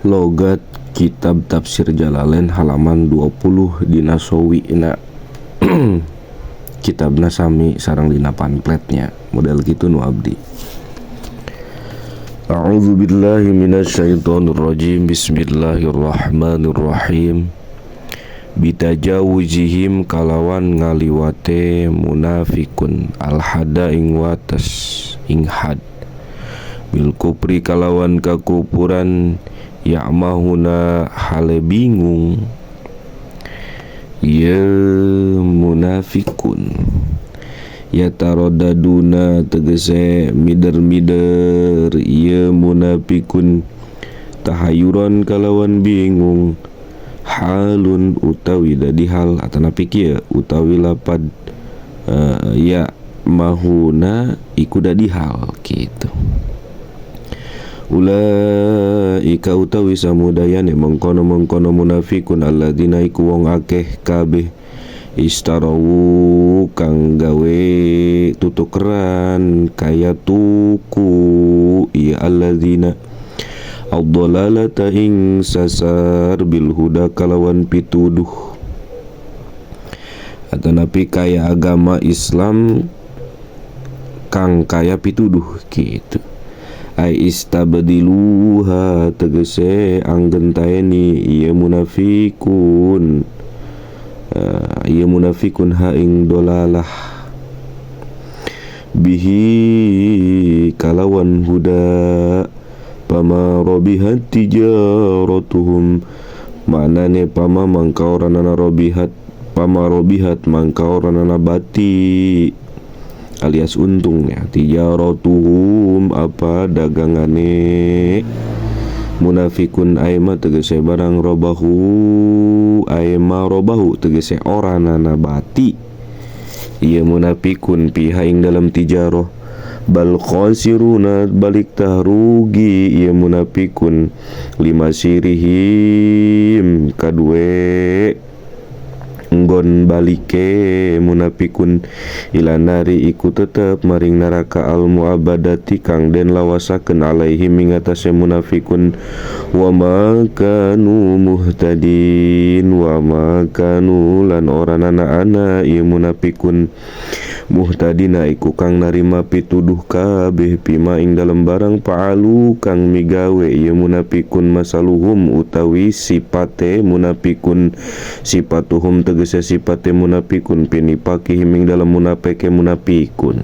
Logat kitab tafsir Jalalain halaman 20 dina sawina kitabna sami sareng dina pamfletnya model kitu nu abdi. A'udzu billahi minasyaitonir rajim. Bismillahirrahmanirrahim. Bitajawuzihim kalawan ngaliwate munafikun alhada ing wates ing had bil kupri kalawan kakupuran ya'mahuna hale bingung ya munafikun ya tarodaduna tegese mider-mider ya munafikun tahayuran kalawan bingung halun utawi dadi hal atanapi kieu utawi lapad ya mahuna iku dadi hal kitu. Ulaika utawi samudayane mengkono-mengkono munafikun alladzina iku wong akeh kabeh istarawu kang gawe tutukeran kaya tuku ya alladzina ad-dalalata ing sasar bil huda kalawan pituduh atanapi kaya agama Islam kang kaya pituduh kitu. Ai istabdiluha tegese anggentaeni ieu munafikun ieu munafikun ha ing dolalah bihi kalawan huda pama robihat tijaratuhum maknane pama mangka oranana robihat pama robihat mangka oranana bati alias untungnya tijaratuhum apa dagangane munafikun aima tegese barang robahu aima robahu tegese oranana bati ieu munafikun piha ing dalam tijarah bal khasiruna balik tah rugi ieu munafikun lima sirihim kadue nggon balike munafikun ila nari iku tetep maring neraka al muabadati kang den lawasakeun alaihim ing atase munafikun wa ma kanu muhtadin wa ma kanu lan ora ana ieu munafikun muhtadina iku kang narima pituduh kabeh pima ing dalem barang paalu kang migawe ieu munafikun masaluhum utawi sipate munafikun sipatuhum tegese sipate munafikun pinipakihim ing dalem munafike munafikun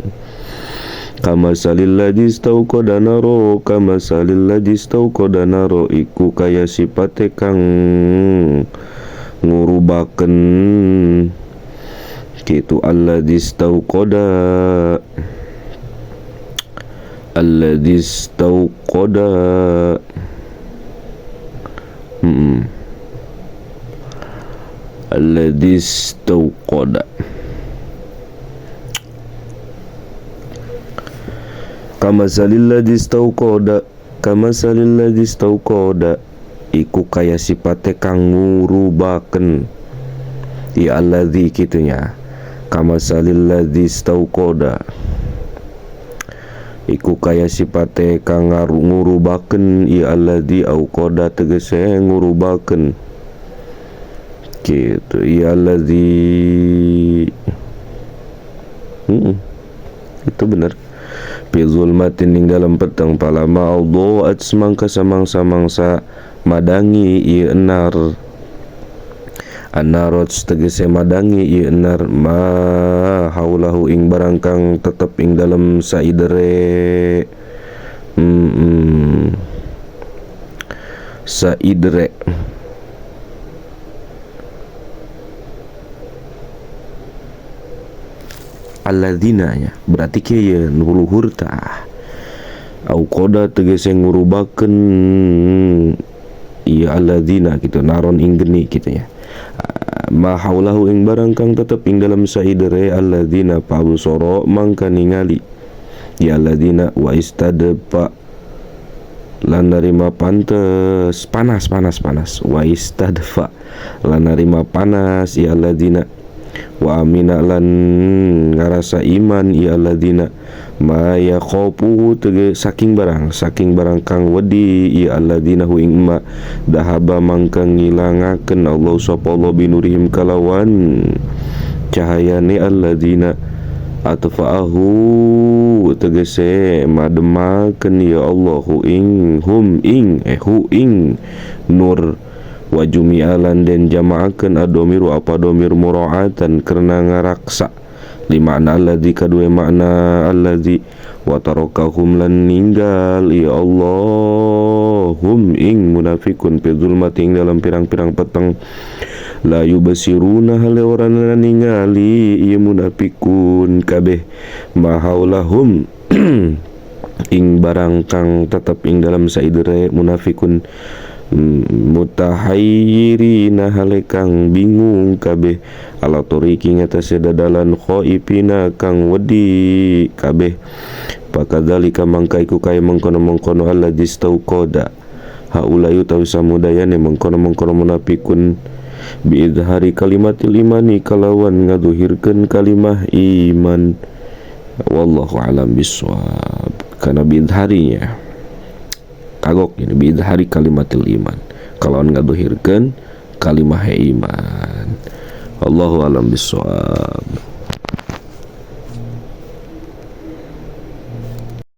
kama salil ladzi istauqada naro kama salil ladzi istauqada naro iku kaya sipate kang ngurubaken kitu alladzi istauqada alladzi istauqada alladzi istauqada kama salil ladzi istauqada kama salil ladzi istauqada iku kaya sipate kang ngurubaken ya alladzi kitunya kama salil ladzi istauqada iku kaya sipate kang ngurubaken ya alladzi auqada tegese ngurubaken kitu ya alladzi itu bener fi zulmatin ing dalam petang palama audhaat semangka samangsa-mangsa madangi ieu enar anarot tegese madangi ieu enar ma haulahu ing barang kang tetep ing dalem saidere saidere alladzina nya berarti kieu nu luhur tah au qada tegese ngurubakeun ieu alladzina kitu naron ing geni kitu nya ma haulahu ing barang kang tetep ing dalem saidere alladzina pabsara mangka ningali ya alladzina wa istadfa lan narima pantes panas panas panas wa istadfa lan narima panas ya alladzina wa amina lan ngarasa iman ya alladzina Ma yakhafuhu tege saking barang kang wedi ieu alladzina hu ing ma dahaba mangka ngilangakeun Allah sapa Allah binurihim kalawan cahayane alladzina, atfa'ahu tegese mademakeun ya Allah hu ing hum ing hu ing nur. Wa jumi'alan den jama'akeun adomiru apa domir mura'atan karena ngaraksa limakna alladzi kadue makna alladzi. Wa tarakahum lan ninggal ya Allah hum ing munafikun fi zulmati ing dalam pirang-pirang peteng, la yubsiruna hale ora ningali ieu munafikun kabeh ma haulahum ing barang kang tetep ing dalam saidere munafikun, mutahayyirina hale kang bingung kabeh ala thoriqi ngatasé dadalan, khaifina kang wedi kabeh. Fakadzalika mangka iku kaya mengkono-mengkono alladzi istauqada haula utawi samudayane mengkono-mengkono munafikun biizhari kalimatil imani kalawan ngaduhirkeun kalimah iman. Wallahu alam bisawab. Karena biizharinya kagok ini, biizhari kalimatil iman kalawan ngaduhirkeun kalimah iman. Allahu alam bisawab.